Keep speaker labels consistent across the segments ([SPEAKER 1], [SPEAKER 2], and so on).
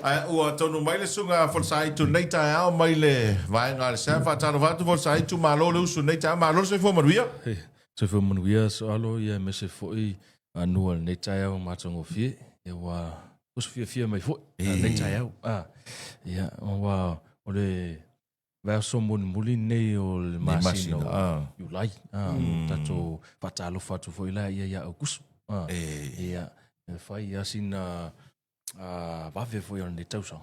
[SPEAKER 1] Ae ua taunuu mai le susuga Folosaitu i lenei taeao mai le vaega a le SAM. Faatalofa atu Folosaitu, malo le usu i lenei taeao, malo le soifua manuia.
[SPEAKER 2] Soifua manuia Soalo, ia aemaise foi anua i lenei taeao matagofie. Ia ua usu fiafia mai foi i lenei taeao. Ia ua o le vaiaso mulimuli lenei o le masina o Iulai. Tatou faatalofa atu foi la ia ia Aukuso. Ia e fai lava sina vave foi o lenei tausaga.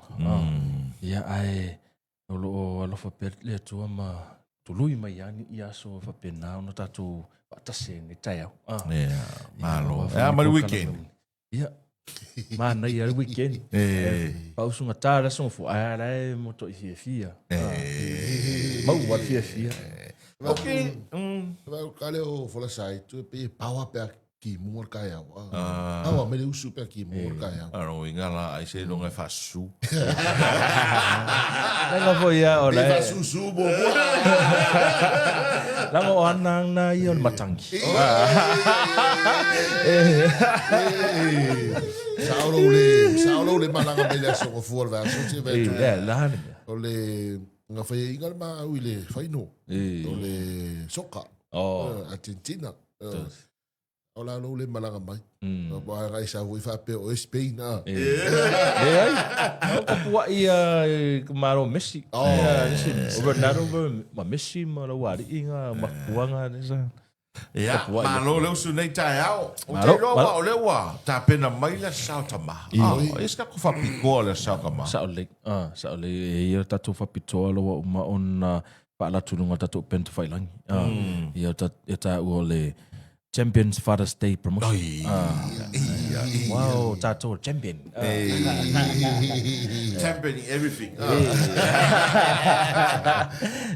[SPEAKER 2] Ia ae o lo o alofa pea le Atua ma tului mai lava ni aso e faapena ona tatou faatasi ai i lenei taeao.
[SPEAKER 1] Ia, malo. E a ma le weekend?
[SPEAKER 2] Ia, manaia le weekend. Pausugata le aso Gafua, ae la e matuai fiafia. Maua le fiafia.
[SPEAKER 1] Ok.
[SPEAKER 3] Kale o folasa ai, tu e pe pawa pe ki mua le kaeao. Ah. Awa me le usu pe ki mua le kaeao.
[SPEAKER 1] Ano inga la ai se longa e fasusu.
[SPEAKER 2] Langa foi ia o
[SPEAKER 3] la. E fasusu mo mo.
[SPEAKER 2] Langa o ana na ia o le matangi.
[SPEAKER 3] Sao lo le, sao lo le malanga me le aso fua le vaso se
[SPEAKER 2] ve. Le la le.
[SPEAKER 3] O le nga fai inga le ma au i le faino. O le soka.
[SPEAKER 2] Oh.
[SPEAKER 3] Argentina. O la lou le malaga mai. Aua e sa foi faapea o Spain a.
[SPEAKER 2] Leai. O tapuai a malo Messi.
[SPEAKER 3] Oh.
[SPEAKER 2] O Ronaldo ma Messi ma lau alii nga makuaga le sa.
[SPEAKER 1] Ia, malo le usu nei taeao. Ou te iloa aua o lea ua tapena mai le sao tama. Ah, e se tatou faapitoa le sao tama.
[SPEAKER 2] Sao lelei. Ah, sao lelei. E ia tatou faapitoa ua uma ona faalatu i luga o le tatou upega tafailagi. Ah, ia ia taua o le Champions Father's Day Promotion.
[SPEAKER 1] Ai, ia, ia.
[SPEAKER 2] Wow, tatou champion.
[SPEAKER 1] Champion in everything.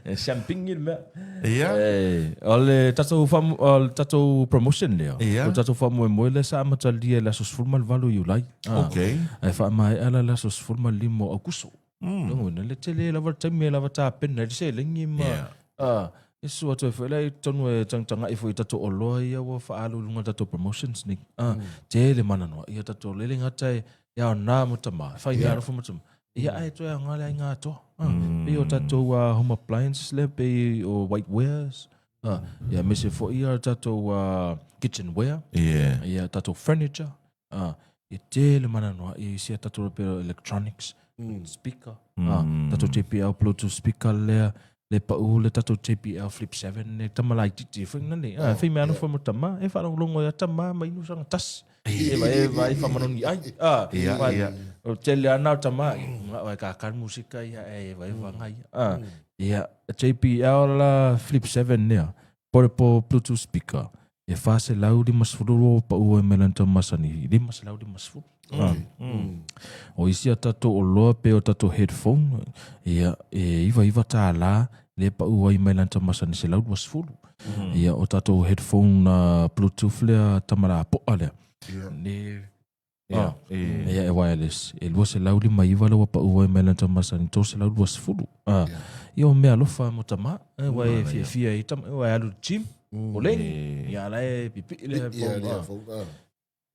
[SPEAKER 2] E champing le mea.
[SPEAKER 1] Ia.
[SPEAKER 2] Eh, o le tatou faamo, o le tatou promotion lea.
[SPEAKER 1] Ia.
[SPEAKER 2] O le tatou faamoemoe lea sa amatalia i le aso 18 o Iulai.
[SPEAKER 1] Ah. Okay.
[SPEAKER 2] Ae faamaea la le aso 15 o Aukuso. Lagona le tele lava le taimi e lava tapena ai le seleni ma
[SPEAKER 1] Yeah.
[SPEAKER 2] ah, e sua atu ai foi la i totonu e tagatagai foi i tatou oloa ia ua faaalu i luga o tatou promotions nei. Ah, tele mananoa ia tatou lele gata e e aoga mo tama, e whai mea alofa mo tama. Ia ae toe aoga le aiga atoa. Ah, Pei o tatou ah, home appliances lea, pei o whitewares, ah, ia aemaise foi ia tatou ah, kitchenware,
[SPEAKER 1] Yeah.
[SPEAKER 2] ia tatou furniture, Ah, e tele mananoa i isi a tatou pei o electronics, speaker, ah, tatou JBL Bluetooth speaker lea, le pau le tatou JBL Flip 7 le tama laitiiti foi na nei. Ah, fai mea ano foi mo tama, e faalogologo ia tama ma inu sanga tasi. E vai e vai whamanoni ai. Ah,
[SPEAKER 1] Ia,
[SPEAKER 2] vai,
[SPEAKER 1] ia.
[SPEAKER 2] o tele ana o tama, nga vai ka musika ia e vai wanga ia. Ah, ia JBL la Flip 7 nea, portable Bluetooth speaker. E 452 pau ai mai lana tau masani, 550. Ah. O isi a tatou oloa pe o tatou headphone, ia, e 99 tālā le pau ai mai lana tau masani 120. Ia, o tatou headphone Bluetooth lea tamalapoa lea. Ne
[SPEAKER 1] Ia,
[SPEAKER 2] ia e wireless. E 259 le ua pau ai mai lana tau masani 320. Ah, ia o mea alofa mo tama, e ua e fiafia i tama, ua e alu i le gym, o leni, ia la e pipii le headphone.
[SPEAKER 3] Ah.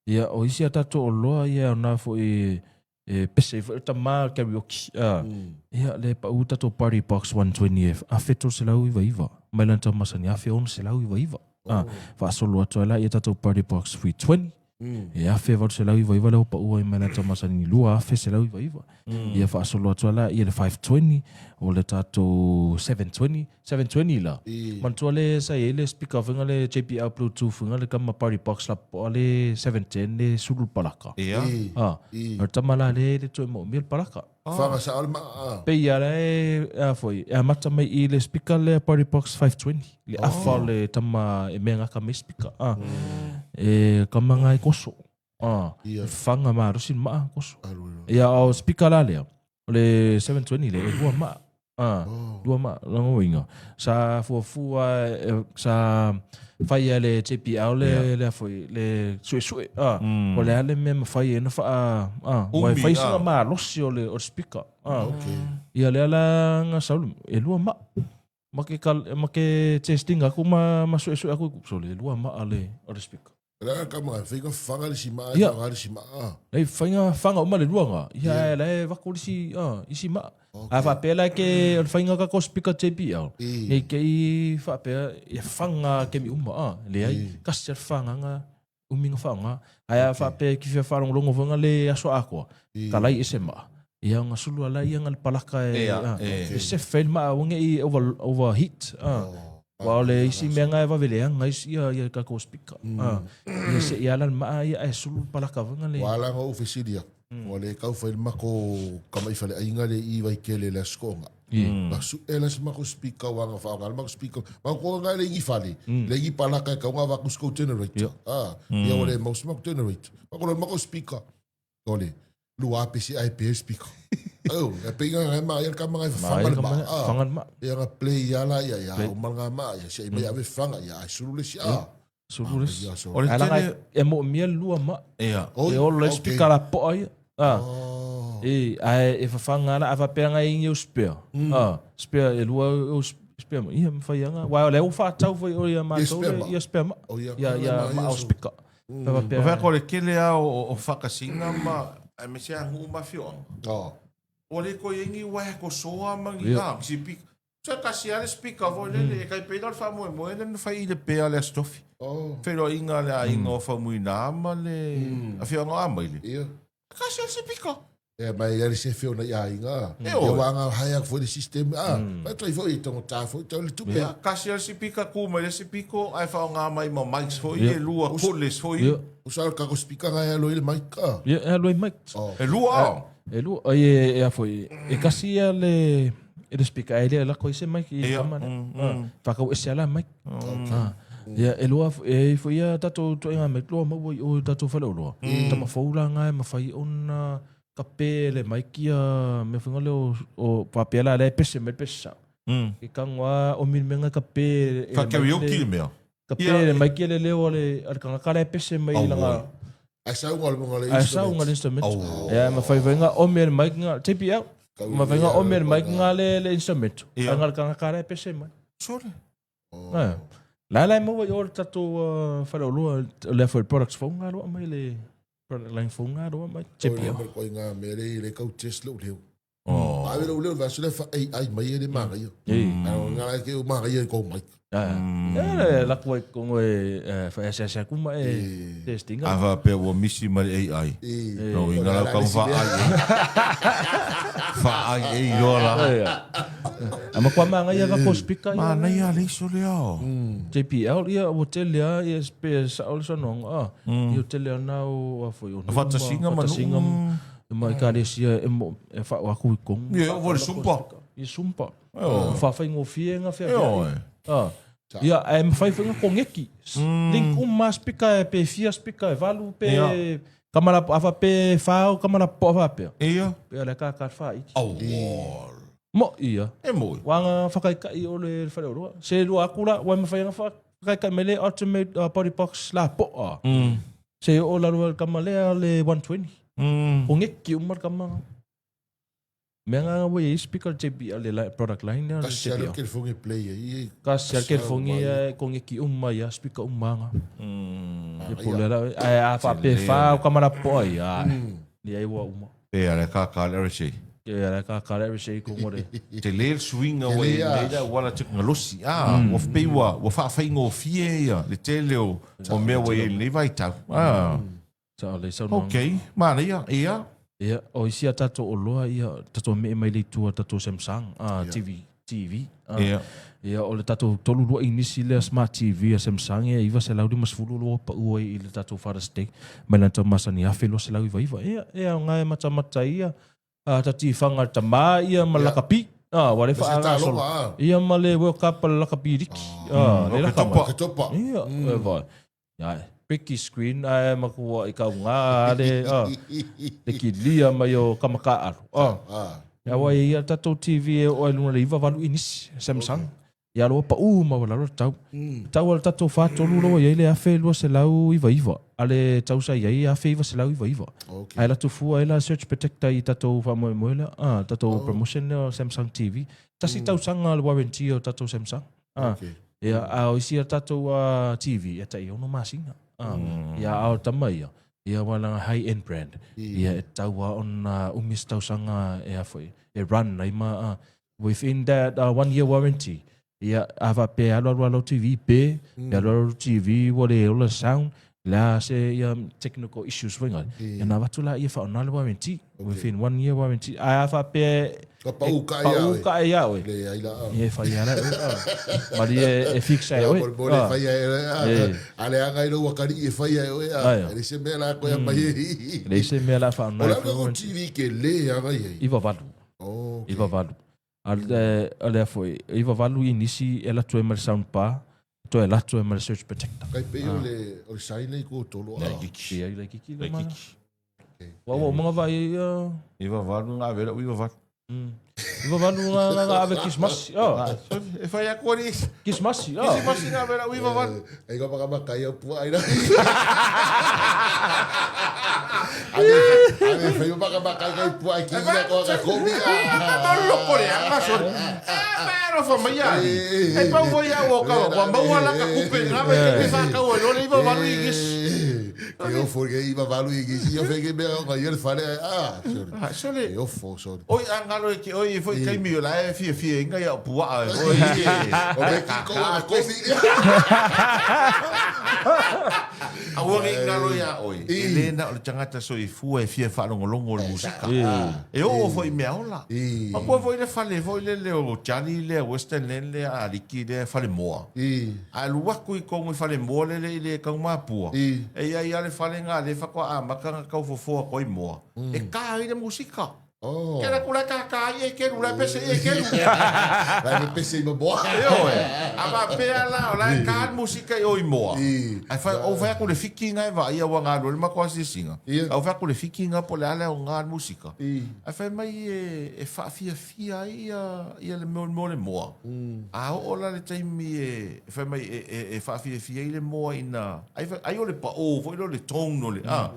[SPEAKER 2] Ia, o isi a tatou oloa ia o na foi e pese ai foi le tama karaoke. Ah, ia le pau tatou party box 120 e 1399 mai lana tau masani 1699. Ah, faasolo atu ai la ia tatou party box 320 E 1899 lea ua pau ai mai le ata masani 2199. Ia faasolo atu ai la ia le 520 o le tatou 720, 720 la. Manatua le sa i ai le speaker foi le JBL Bluetooth foi le kama party box la po le 710 le sulu le palaka.
[SPEAKER 1] Ia.
[SPEAKER 2] Ah, o le tama la le le toe moomia le palaka.
[SPEAKER 3] Whanga sa ole maa. Ah.
[SPEAKER 2] Pei ia la e a foi e amata mai i le speaker le Party Box 520 le afa o le tama e mea ngaka mai speaker. Ah. E kama ngai koso. Ah.
[SPEAKER 3] Ia.
[SPEAKER 2] Whanga malosi le maa koso.
[SPEAKER 3] Alu alu.
[SPEAKER 2] Ia o speaker la lea o le 720 le e lua maa. Ah,
[SPEAKER 3] Oh.
[SPEAKER 2] lua maa lagouiga. Sa fuafua e, sa fai e le JPL le lea foi le suesue. Ah, o le a le mea mafai ai ona faa ah, ua e
[SPEAKER 1] Umi,
[SPEAKER 2] fai
[SPEAKER 1] ah.
[SPEAKER 2] sina malosi o le o le speaker. Ah.
[SPEAKER 3] Okay.
[SPEAKER 2] Ia lea la nga sau e lua maa. Ma ke kal ma ke testing aku ma ma suesue aku so le lua maa le o le speaker.
[SPEAKER 3] La ka ma faiga fanga le sima e fanga le sima.
[SPEAKER 2] Nei faiga fanga uma le lua nga. Ia e la e vako le si isi ma. A fa pe la ke o le faiga ka ko speaker JBL. Nei ke i fa pe e fanga ke mi uma a le ai kasi al fanga nga umi nga fanga. Ai a fa pe ki fia whalongolongo fanga le aso akoa. Ka lai ese ma. Ia nga sulu ala ia nga le palaka e e se fail ma wange i over overheat. Ua o le isi mea nga e vave leaga isi ia ia tatou speaker. Ia se i ala le maa ia ae sulu palaka vaega le.
[SPEAKER 3] Ua ala ona ou fesili atu, ua le tau fai le matou tamaifaleaiga le i Vaitele i le Aso Toonai. Na sue la si matou speaker aua na faaaoga le matou speaker. Matou toga e leai ni fale, leai ni palaka e tatau ona avatu se tou generator. Ia ua le maua se matou generator. Matou loa le matou speaker. Ole, lua pesi ai pe speaker. Oh, e pe nga ma ia ka ma fanga le ma.
[SPEAKER 2] Fanga le ma.
[SPEAKER 3] Ia nga play ia la ia ia o mal nga ma ia se mai ave fanga ia ai sulu le si a.
[SPEAKER 2] Sulu le si. O le tele e mo mia lua ma.
[SPEAKER 1] Ia.
[SPEAKER 2] E olo le speaker la po ai. Ah. E ai e fafanga la ava pe nga ingi o spare. Ah, spare e lua o spare ma. Ia mawhai anga. Wa le o whaatau foi o ia mātou ia spare ma. Ia ia ma o speaker.
[SPEAKER 1] O whea ko le kele a o whakasinga ma aemaise a nuu ma afioaga. Ua le koe ingi uae ko soa ma ngi a si pika. Sa tasi a le speaker foi lele e kai pei la le faamoemoe le na fai i le pea le Aso Tofi. Feiloaiga le aiga o Faumuina ma le afioaga o Amaile. Kasi a le speaker.
[SPEAKER 3] E mai ai le sefe o nai aiga. E oi. Ia wanga hai aku foi le system. Ah, mm. Mai toi foi i tongo tā foi tau le tupe.
[SPEAKER 1] Ia, kasi a le sipika ku mai le sipiko, ai whaonga mai ma mics foi, e lua cordless foi.
[SPEAKER 2] Ia.
[SPEAKER 3] O sa kako speaker ngai a loi le mic. Ah.
[SPEAKER 2] Ia, e loi mic.
[SPEAKER 3] Oh.
[SPEAKER 1] E lua.
[SPEAKER 2] E lua, ai e, e a foi. E kasi a le e le speaker ai le la koi se mic i tama ne. Whakau ese ala mic. Ah. Ia, e loa, e ifo ia tatou toenga mai loa maua i o tatou whale o loa. Tama fou la ngai ma whai ona ka pē le mai kia me whinga leo o whapea la le pese me pese sa. Ke kangoa o mini menga ka pē
[SPEAKER 1] e Ka karaoke le mea.
[SPEAKER 2] Ka pē le mai kia le leo ale ale kanga ka le pese mai langa.
[SPEAKER 3] Ai sau ngā le instrument.
[SPEAKER 2] Ai sau ngā le instrument. Ia ma whai whainga o me le mai nga JPL. Ma whainga o me le mai nga le le instrument. Ai ngā le kanga ka le pese mai.
[SPEAKER 1] Sore.
[SPEAKER 2] Oh. La la maua i o le tatou whare o loa, le foi products fou ngā roa mai le product line fou ngā roa mai.
[SPEAKER 3] JPL. Oi, koi ngā mea le le kau test leo leo. Oh. Ave leo leo vasu le fa AI mai e le manga ia. Ai ngā lai ke o manga ia i kou mai.
[SPEAKER 2] E la koe kongo e whae ase ase kuma e testinga.
[SPEAKER 1] Ava pea ua misi mai le AI. No i ngā lau kau wha ai. Wha ai e i roa la.
[SPEAKER 2] A ma kua manga ia ka ko speaker ia.
[SPEAKER 1] Manaia le iso le ao.
[SPEAKER 2] JPL ia ua tele a ia pe sa o le sanoanga a. Ia tele ana o a foi o.
[SPEAKER 1] Whatasinga ma
[SPEAKER 2] Whatasinga ma i kalesia e mo e wha o aku i kongo.
[SPEAKER 1] Ia o le sumpa.
[SPEAKER 2] Ia sumpa. Whawhaingofie nga whia whia. Ah. Ia, e mawhai whainga kongeki. Link uma speaker e pe fia speaker e valu pe kamala awa pe whao kamala po awa pea.
[SPEAKER 1] Ia.
[SPEAKER 2] Pe le ka ka wha iti.
[SPEAKER 1] Au.
[SPEAKER 2] Mo ia.
[SPEAKER 1] E moi.
[SPEAKER 2] Wanga whakaikai o le whare o roa. Se rua aku la, wai mawhai nga whakaikai me le ultimate body box la po a. Se o la rua kamalea le 120. Kongeki uma kama. Mea ngā wei e speaker JBL le product line lea.
[SPEAKER 3] Kasi ala telefoni e play ai.
[SPEAKER 2] Kasi ala telefoni e kongeki uma ia speaker uma nga. Ia pule la ai a fa pe fa o kamara po ai a. Ni ai wa uma.
[SPEAKER 1] E ala ka ka le RC.
[SPEAKER 2] E ala ka ka le RC ko ngore.
[SPEAKER 1] Te le swing away nei la wala te ngalosi. Ah, wa pe wa wa fa fa ngo fie ia le tele o o mea wa i nei vai tau. Ah.
[SPEAKER 2] Sa le sau
[SPEAKER 1] Okay, mana ia, ia.
[SPEAKER 2] Ia, o isi a tatou oloa ia, tatou mee mai le itu a tatou Samsung a TV, TV.
[SPEAKER 1] Ia.
[SPEAKER 2] Ia, o le tatou 32 inisi lea Smart TV a Samsung ia 952 loa pau ai i le tatou Father's Day mai lana tau masani 1299. Ia, e aoga e matamata ia, a tati whanga tama ia ma lakapi. A, wa le whaangasolo. Ia ma le World Cup a le lakapi riki. A, le laka mai. Ia, e vai. Ia, peki screen ae makua i kau ngā ale, a, le ki lia mai o kamakaaru. A, ia wai ia tatou TV e o ai luna le iwa valu inisi, Samsung. Ia loa pa u ma wala tau. Tau al tatou whātolu loa iai le afe 299. Ale tau sa iai afe 999. Ai la tufu ai la search protector i tatou whaamoemoe lea, a, tatou promotion lea o Samsung TV. Tasi tausanga le warranty o tatou Samsung. Ah, okay. Ia, a o isi a tatou TV, e tai ono masina. Ia a o tama ia, ia ua langa high end brand. Ia e tau a ona umi se tausaga e a foi, e run ai ma within that one year warranty. Ia a faapea e alualu lava lau TV pe, pe alualu lau TV ua le ola sound, le a se ia technical issues foi ngai, ia na avatu laia e faaaoga le warranty, within one year warranty. Ae a faapea e
[SPEAKER 3] Ka pau ka ia
[SPEAKER 2] pau ka ia oe.
[SPEAKER 3] Leai la.
[SPEAKER 2] Ia e fai ala e oe. Malie e fix ai oe.
[SPEAKER 3] Mo le fai ai a le anga i ua kari e fai ai oe. E le se mea la koe mai e.
[SPEAKER 2] Le se mea la whaona.
[SPEAKER 3] O la o TV ke le anga i ai.
[SPEAKER 2] Iwa valu. Iwa valu. A lea foi, iwa valu i nisi e la toe ma le sound bar, toe la toe ma le surge protector.
[SPEAKER 3] Kai pe o le o le sign nei ko tolo
[SPEAKER 1] a. Le kiki.
[SPEAKER 2] Ia le kiki le kiki. Ua ua mga vai ia.
[SPEAKER 1] Iwa valu nga vela iwa valu.
[SPEAKER 2] Iwa valu nga nga ave Christmas. Oh.
[SPEAKER 1] E fai aku ari.
[SPEAKER 2] Christmas.
[SPEAKER 1] Oh. Christmas nga vela iwa valu.
[SPEAKER 3] E nga maka maka ia pua ai na. Ave fai maka maka kai pua ki ia ko ka komi.
[SPEAKER 1] No lo kore anga sorry. Pero fa mai ia. E pau foi ia o ka wa maua la ka kupe nga me te fa ka o lo iwa valu i gis.
[SPEAKER 3] Ke ofo ke iwa valu i gis. Ia fe ke mea o ia le fale ah sorry.
[SPEAKER 1] Ah sorry.
[SPEAKER 3] Ke ofo sorry.
[SPEAKER 1] Oi angalo e ke oi foi kai mi la e fia fia inga ia pua oi.
[SPEAKER 3] O me ki ko na kofi.
[SPEAKER 1] Aua ne i ngalo iā oe, e lē na o le tagata soifua e fia faalogologo i le musika. E oo foi i mea ola. Makua foi le fale foi lele o Charlie lea, Western Land lea, Aliki lea, Falemoa. A alu aku i Kongo i Falemoa lele i le Kaumapua, e i ai lava le fale lena lea faatoa amata ona tau fofoa atu ai moa, e ka ai le musika.
[SPEAKER 3] Oh.
[SPEAKER 1] Kela kula ka ka i e kelu la pese e kelu.
[SPEAKER 3] La me pese i moa.
[SPEAKER 1] Ioe. A va pea la o la e ka musika i o i moa. Ai fa o fa ku le fikinga e va ia wa ngā le makoa sisinga. Au fa ku le fikinga po le ale o ngā musika. Ai fa mai e e fa fia fia ai ia ia le mo mo le moa. A o la le taimi e fa mai e e e fa fia fia i le moa ina ai fa ai o le pa o fo le tone o le a.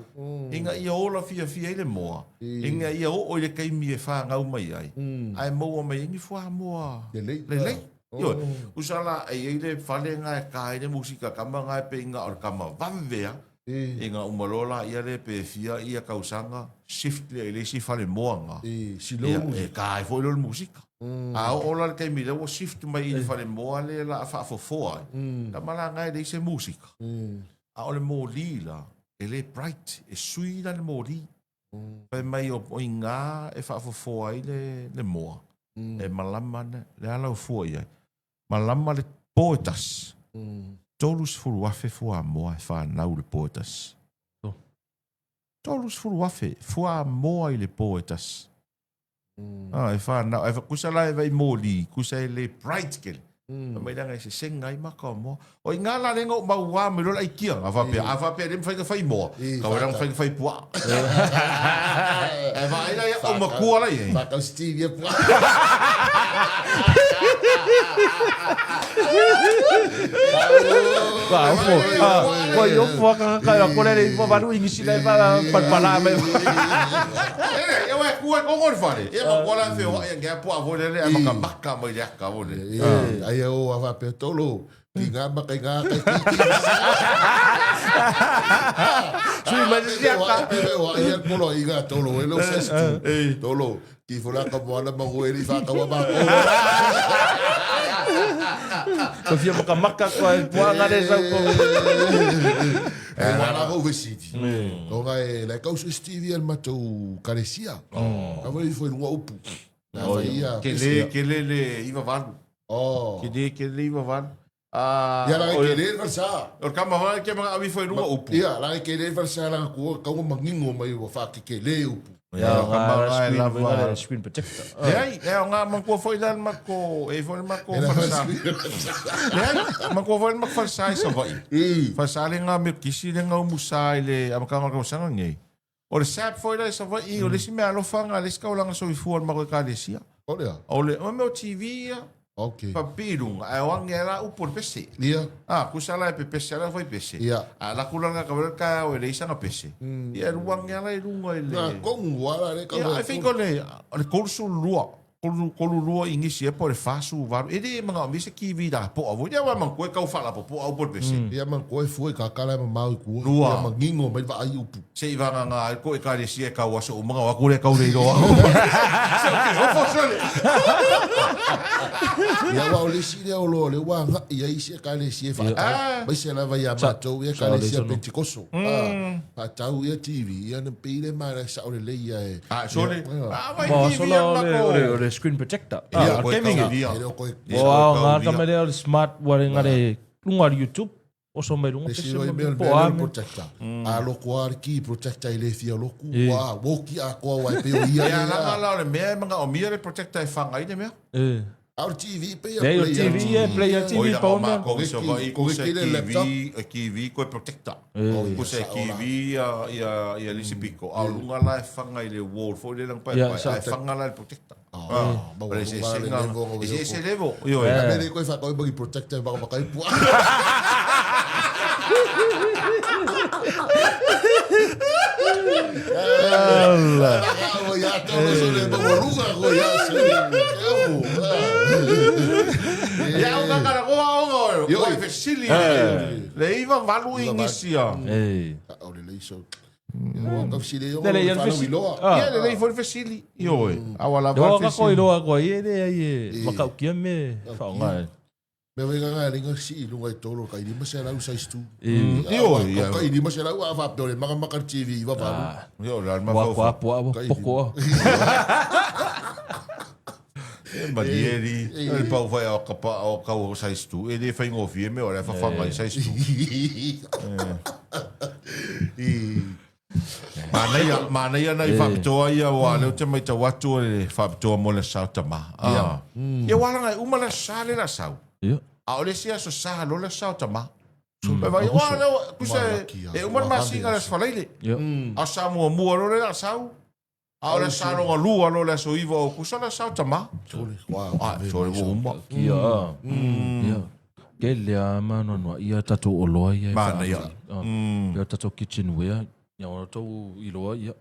[SPEAKER 1] Inga ia ola fia fia i le moa. Ina ia oo i le taimi e fanau mai ai, ae maua mai ai ni fuamoa
[SPEAKER 3] lelei.
[SPEAKER 1] Lelei. Ioe. Usa la e i ai le fale nga e ka ai le musika kama nga e pe inga o le kama vave a, ina uma loa la ia le pe fia ia kausaga shift lea i le isi fale moa nga.
[SPEAKER 3] Ia,
[SPEAKER 1] e ka ai foi lea o le musika. A oo la le taimi lea ua shift mai i le fale moa lea la a faafofoa ai, kama la nga e leai se musika. A o le moli la, e le bright, e sui la le moli. Fai mai o i ngā e faafofoa ai le, le moa, e malama ana, le a lau fua i ai. Malama le po e tasi, 30,000 fuamoa e whanau le po e tasi.
[SPEAKER 2] Oh.
[SPEAKER 1] 30,000 fuamoa i le po e tasi. Ah, e whanau, e kusa la e vai moli, kusa e le bright kele. Mm. Mai langa e se senga ai maka o moa. O i ngā la lenga o mau wā me lola i kia. A whapea, a whapea le mwhainga whai moa. Ka wera mwhainga whai pua. E wha aina ia o makua lai e.
[SPEAKER 3] Whakau Steve ia pua.
[SPEAKER 2] Wa ofo. Wa i ofo aka ka ka kore le ipo valu ingisi lai pa palpala mai.
[SPEAKER 1] E wa kua ko ko fare. E ma kola fe wa ia ngea pua vo le le ma ka maka mai le aka vo le.
[SPEAKER 3] Ai o a fa pe tolo. Ki ngā maka i ngā kai ki ki.
[SPEAKER 2] Sui mai se aka.
[SPEAKER 3] Wa ia kolo i ngā tolo e lo sestu. Tolo. Ki fo la ka moana mango e li whakawa mā kolo.
[SPEAKER 2] Ko fia maka maka koa e pua ngare sau ko.
[SPEAKER 3] E wala ko vesiti. Tonga e le kau su Stevie al matou karesia. Ka wai fo lunga upu. Na whai ia.
[SPEAKER 1] Ke le ke le le iwa valu.
[SPEAKER 3] Oh.
[SPEAKER 1] Ke le ke le iwa valu. Ah,
[SPEAKER 3] Ia la ke le falsa.
[SPEAKER 1] O ka maha ke mga awi fo lunga upu.
[SPEAKER 3] Ia la ke le falsa la ku ka mangingo mai wa fa ke ke le upu.
[SPEAKER 2] Ia, ka maha e lava screen protector.
[SPEAKER 1] Leai, e o ngā makua foi la mako, e foi mako falsa. Leai, makua foi mako falsa i Savaii. Falsa le ngā mea kisi le ngā umusa i le amakanga o kausaga nei. O le sap foi la i Savaii, o le isi mea alofa ngā le isi kaulanga soifua o le mako ekalesia.
[SPEAKER 3] O lea?
[SPEAKER 1] O le, o mea o TV ia.
[SPEAKER 3] Okay.
[SPEAKER 1] Papi lunga, ae o ange la upu le pese.
[SPEAKER 3] Ia.
[SPEAKER 1] Ah, kusa la e pepese ala fai pese.
[SPEAKER 3] Ia.
[SPEAKER 1] A la kula nga kawela ka o le isanga pese. Ia lu ange ala i lunga i le.
[SPEAKER 3] Na kongu ala le
[SPEAKER 1] Ia, I think o le, o le kolsu lua. Kolu lua inisi e po le 48. E le manaomia se TV lapoa foi. Ia aua manatua e tau faalapopoa upu o le pese.
[SPEAKER 3] Ia manatua e fua i kakala e mamao i tua.
[SPEAKER 1] Lua.
[SPEAKER 3] Ia manino mai le vaai upu.
[SPEAKER 1] Se i vagana ai ko ekalesia e kau aso uma ona o atu lea e tau le iloa. Se o ke ofo sole.
[SPEAKER 3] Ia aua o le isi lea o lo o lea ua agai i ai isi ekalesia e faatau. Aemaise lava ia matou ia ekalesia Pentekoso. Faatau ia TV, ia na pei le mala e sao lelei ia e.
[SPEAKER 1] Ah, sole. Ah, vai
[SPEAKER 2] Mo
[SPEAKER 1] TV
[SPEAKER 2] sola
[SPEAKER 1] ia
[SPEAKER 2] o le,
[SPEAKER 1] mako.
[SPEAKER 2] o le, o le screen protector.
[SPEAKER 1] Ia,
[SPEAKER 2] Ah,
[SPEAKER 1] koe
[SPEAKER 2] gaming.
[SPEAKER 1] taulia.
[SPEAKER 3] E le o koe.
[SPEAKER 1] Ia,
[SPEAKER 2] O ao
[SPEAKER 1] koe
[SPEAKER 2] ngā
[SPEAKER 1] taulia.
[SPEAKER 2] tama lea o le smart wa le ngare lunga o le YouTube. Oso mai lunga
[SPEAKER 3] Le
[SPEAKER 2] pese
[SPEAKER 3] silo i
[SPEAKER 2] ma
[SPEAKER 3] mea o le
[SPEAKER 2] po
[SPEAKER 3] mea lea o le
[SPEAKER 2] ame.
[SPEAKER 3] protector. A loko a le ki protector i le fia loku.
[SPEAKER 2] E.
[SPEAKER 3] Ua, woki a koa wai peo ia
[SPEAKER 1] Ia
[SPEAKER 3] le
[SPEAKER 1] langa
[SPEAKER 3] a.
[SPEAKER 1] la o le mea e manaomia le protector e whanga i le mea.
[SPEAKER 2] E.
[SPEAKER 3] A o le TV pe ia
[SPEAKER 2] Lei o
[SPEAKER 3] play ia
[SPEAKER 2] TV e play ia
[SPEAKER 1] Oi
[SPEAKER 2] TV
[SPEAKER 1] la
[SPEAKER 2] pa
[SPEAKER 1] o
[SPEAKER 2] ona.
[SPEAKER 1] mākou i Savaii,
[SPEAKER 3] Ko
[SPEAKER 1] ko se
[SPEAKER 3] ke le laptop.
[SPEAKER 1] TV, e TV koe protector.
[SPEAKER 2] E.
[SPEAKER 1] Ko se TV ia, ia, ia lisi piko. A o lunga la e whanga i le wall foi le lang pai
[SPEAKER 2] Ia,
[SPEAKER 1] pai.
[SPEAKER 2] sa-
[SPEAKER 1] A e whanga la le protector.
[SPEAKER 3] Ah, ma
[SPEAKER 1] O le se
[SPEAKER 3] ua
[SPEAKER 1] se
[SPEAKER 3] le
[SPEAKER 1] nga.
[SPEAKER 3] level o
[SPEAKER 1] E se se
[SPEAKER 3] le
[SPEAKER 1] level. Io e.
[SPEAKER 3] Me le koe whakoi magi protector baka makai pua.
[SPEAKER 2] Ala.
[SPEAKER 3] Ah, ia tau so le mo lunga ko ia se.
[SPEAKER 1] Ia o ngakara koa o ngā
[SPEAKER 3] Io
[SPEAKER 1] o
[SPEAKER 3] i.
[SPEAKER 1] fesili. Le iva valu ingisia.
[SPEAKER 2] E.
[SPEAKER 3] O le leiso. Ia o ka sile yo.
[SPEAKER 2] Le le ia le fesili. Ah.
[SPEAKER 1] Ia le lei foi fesili. Io e. Awa la
[SPEAKER 2] Yo
[SPEAKER 1] va
[SPEAKER 2] ka ko
[SPEAKER 1] fesili.
[SPEAKER 2] iloa ko i le ai e makaukia me whaonga.
[SPEAKER 3] Me wai ngā ringa si i lunga i tolo ka i lima se lau size 2.
[SPEAKER 1] Io ia.
[SPEAKER 3] Ka i lima se lau a whapeo le maka maka TV i wawalu.
[SPEAKER 1] Io la ma
[SPEAKER 2] Wa
[SPEAKER 1] fau.
[SPEAKER 2] kwa po a poko a.
[SPEAKER 1] E manieri. Le pau whai o kapa o kau o size 2. E le whai ngōfi e me o le whawhanga i size 2. Manaia, manaia nai whapitoa ia wa leo te mai tau atu o le whapitoa mo le sau tama. Ah. Ia walanga e uma le sa le la sau.
[SPEAKER 2] Ia.
[SPEAKER 1] A o le sia so sa lo le sau tama. E vai, wa leo, kusa e uma le masinga le sfalaile.
[SPEAKER 2] Ia.
[SPEAKER 1] A sa mua mua lo le la sau. A o le sa longa lua lo le so iwa o kusa le sau tama.
[SPEAKER 3] Wow.
[SPEAKER 1] A, so le uma.
[SPEAKER 2] Kia. Ia. Ke lea ma noa ia tatou oloa ia e
[SPEAKER 1] Manaia.
[SPEAKER 2] wha- Ah. Ia tatou kitchenware. Ia o tatou iloa ia.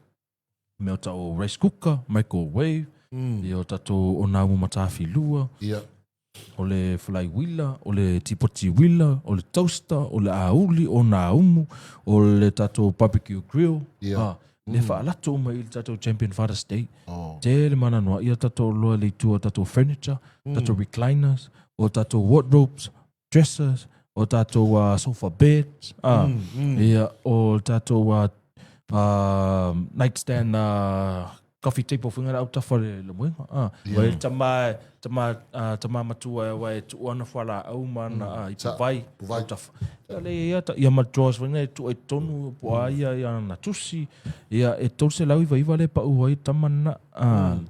[SPEAKER 2] Mea o tatou rice cooker, microwave. Ia o tatou o nā umu matawhilua.
[SPEAKER 3] Ia.
[SPEAKER 2] O le flywheeler, o le tipoti wheeler, o le toaster, o le auli, o nā umu, o le tatou barbecue grill.
[SPEAKER 3] Ia.
[SPEAKER 2] Ah, le whaalato uma i le tatou Champion Father's Day.
[SPEAKER 3] Oh.
[SPEAKER 2] Tele mana noa ia tatou loa le itua tatou furniture, tatou recliners, o tatou wardrobes, dressers, o tatou sofa beds, ah, ia, o tatou nightstand coffee table whinga au tafa le le moenga. Ah, wai tama tama tama matua wai tu ana whala au mana i puvai
[SPEAKER 3] puvai.
[SPEAKER 2] au tafa. Ia le ia ta ia ma drawers whinga e tu e tonu po a ia ia na tusi ia e tolu se lau iwa iwa le pa ua i tama na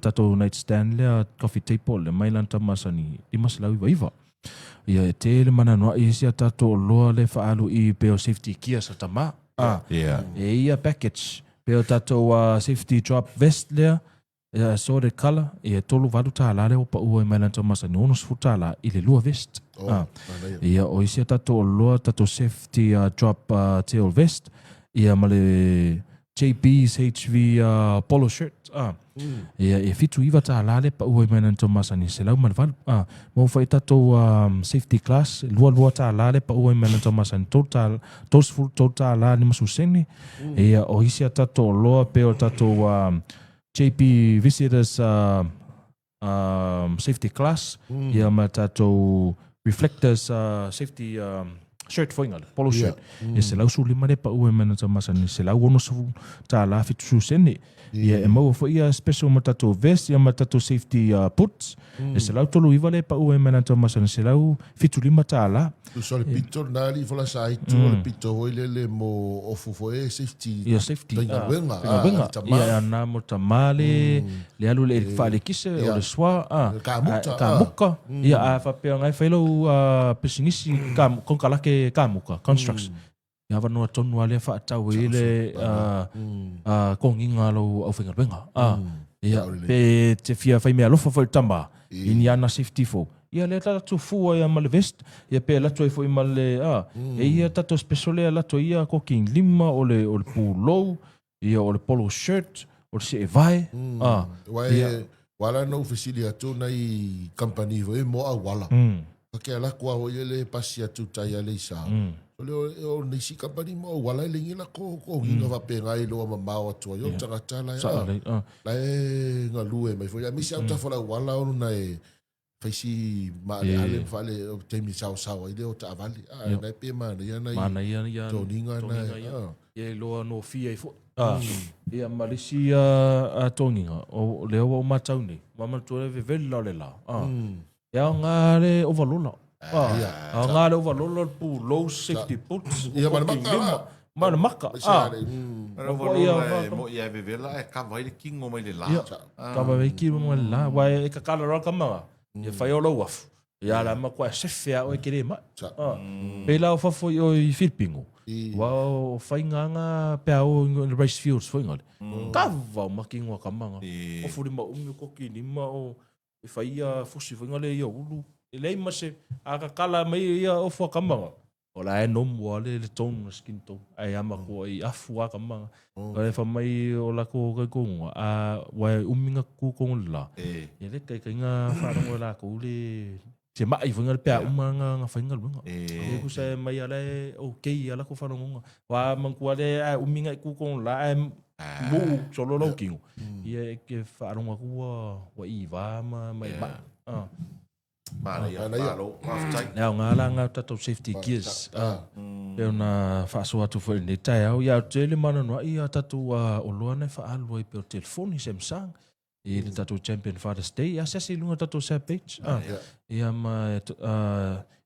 [SPEAKER 2] tatou nightstand lea coffee table le mai lan tama sani lima se lau iwa iwa. Ia e tele mana noa i sia tatou loa le whaalu i peo safety gear sa tama. Ah,
[SPEAKER 1] Yeah.
[SPEAKER 2] e ia package peo tatou safety drop vest lea ia assorted color ia tolu valu tāla lea o pa ua i mai lan tama sani ono sfu tāla i le lua vest.
[SPEAKER 3] Oh,
[SPEAKER 2] Ah.
[SPEAKER 3] manaia.
[SPEAKER 2] Ia o isia tatou loa tatou safety drop tail vest ia ma le JB's HV polo shirt. Ah. Ia e fitu iwa tāla le pa ua i mai lan tama sani se lau ma le valu. Ah. Mo whai tatou safety class lua lua tāla le pa ua i mai lan tama sani tolu tāla tolu sefulu tolu tāla ni masu sene. Ia o isia tatou loa pe o tatou JP visitors safety class ia ma tatou reflectors safety shirt foinga le polo shirt ia se lau sulima le pa ua e mana tamasa ni se lau ono sufu tā la fitu su sene ia e maua foi ia special ma tatou vest ia ma tatou safety boots e se lau tolu iwa le pa ua e mana tamasa ni se lau fitu lima tā la
[SPEAKER 3] Tu so le pito nā li fola sa itu o le pito hoi lele mo ofu fo e safety.
[SPEAKER 2] ia safety
[SPEAKER 3] Tainga wenga,
[SPEAKER 2] tainga wenga.
[SPEAKER 3] ah, tama.
[SPEAKER 2] Ia nā mo tamale le alu le whaalekise o le swa ah,
[SPEAKER 3] Ka muka,
[SPEAKER 2] ah, ka
[SPEAKER 3] ah.
[SPEAKER 2] muka. Ia a whapea ngai whailau pisinisi ka konkalake ka muka constructs. Ia wanoa tonu a lea whaatau i le konginga lau au whainga wenga. Ah, ia pe te fia whai mea alofa whai tama i ni ana safety fo. Ia le tatu fua ia ma le vest, ia pe lato i fo i ma le, ah, e ia tato special lea lato ia koking lima o le, o le pulou, ia o le polo shirt, o le se e vai, ah,
[SPEAKER 3] Wai Ua ala ona ou fesili atu nai kamupani foi mo auala. Ka ke ala atu lava foi le pasi atu tai Aleisa. O le o nisi kamupani mo auala e le ngi lako totogiga faapena i loa mamao atu ai o le tagata la e la e galue mai foi. Aemaise lava autafa o le auala ona e fai si maaleale ma faale o taimi e saosao ai lea o taavale. A na e pe manaia nai
[SPEAKER 2] manaia
[SPEAKER 3] toniga na.
[SPEAKER 2] Ia iloa nofia ai foi. Ia ma le isi a togiga, o lea ua ou matau nei, ma manatua le vevela o le la. E aoga le ovalola. E aoga le ovalola, le pulou, safety boots.
[SPEAKER 3] Ia ma le maka la.
[SPEAKER 2] Ma le maka.
[SPEAKER 1] O le ovalola e moi e vevela ae kava ai le kino mai le la.
[SPEAKER 2] Ia, kava ai le kino mai le la. Aua e kakala loa le tama, ia fai o lou afu. Ia la matua e sefe a oe ke le mai. Pei la o fafo i o i Filipino. Wa o whainga nga pe a o i rice fields foi ngale. Kava o maki ngua kamanga. O furi ma umi o koki lima o e whai ia fusi foi ngale ia ulu. E lei ma se a kakala mai ia o fua kamanga. O la e nomu a le tone, le skin tone. Ai ama kua i afu a kamanga. Ka e whamai o la ko kai konga. A wa e uminga ku konga la. E le kai kai ngā wharongo e la ko le se mai whainga le pea uma ngā ngā whainga luenga. E ku se mai ala e okay ala ko wharongo. Wa mangkua le a uminga i ku konga la e mu solo lau kingo. Ia e ke wharongo ku wa i wā ma mai ma.
[SPEAKER 1] Manaia, malo, faafetai.
[SPEAKER 2] Le aoga la ngā tatou safety gears. Pei ona faasoa atu foi i lenei taeao, ia tele mananoai a tatou oloa na e faaalu ai pei o telefoni, Samsung, i le tatou Champion Father's Day, ia asiasi i luga o tatou SAP page. Ia ma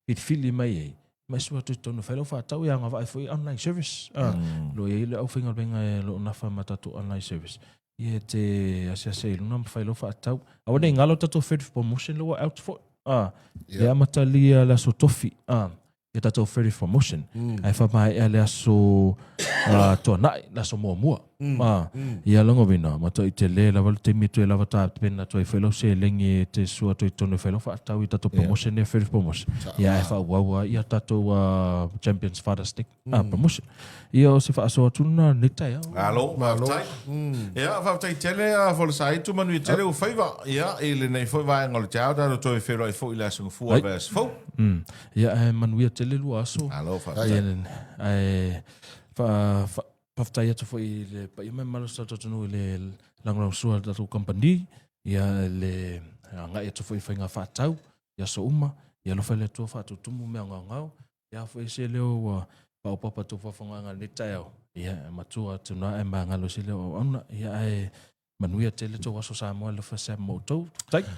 [SPEAKER 2] filifili mai ai, ma e sua atu i totonu e fai lau faatau, ia agavaa ai foi online service. O lo o i ai le aufaigaluega o lo o nafa ma tatou online service. Ia te asiasi ai i luna ma fai lau faatau. Aua ne i galo tatou third promotion le ua out foi. Ah, yeah. Le amatalia le aso tofi. Ah, ia tatou third promotion. Ae whamaea le aso tuanai, le aso muamua. Ah, ia longo vina, ma toi te le lava le taimi toe lava tā pena toi whai lau selegi e te sua toi tonu whai lau faatau i tatou promotion ia third promotion. Ia e whaauaua ia tatou Champions Father's Day. Promotion. Ia o se faasoa atu lena nei taeao.
[SPEAKER 1] Malo, faafetai. Ia, faafetai tele a Folosai manuia tele ua faiva. Ia, i lenei foi vaega o le taeao, tatou toe feiloai foi i le aso Gafua o le vaiaso fou.
[SPEAKER 2] Ia, ae manuia tele lua aso.
[SPEAKER 1] Malo, faafetai.
[SPEAKER 2] Ia, ae faafetai atu foi i le paia ma le mamalu o si o tatou atunuu i le lagolagosua a le tatou kamupani, ia le agai atu foi i faiga faatau i aso uma. Ia alofa le Atua faatutumu mea gaogao. Ia foi se leo ua paopapa tou faafofogaaga i lenei taeao, ia e matua atu na ae magalo se leo auauna, ia ae manuia tele tou aso Samoa alofa se ma outou. Tai.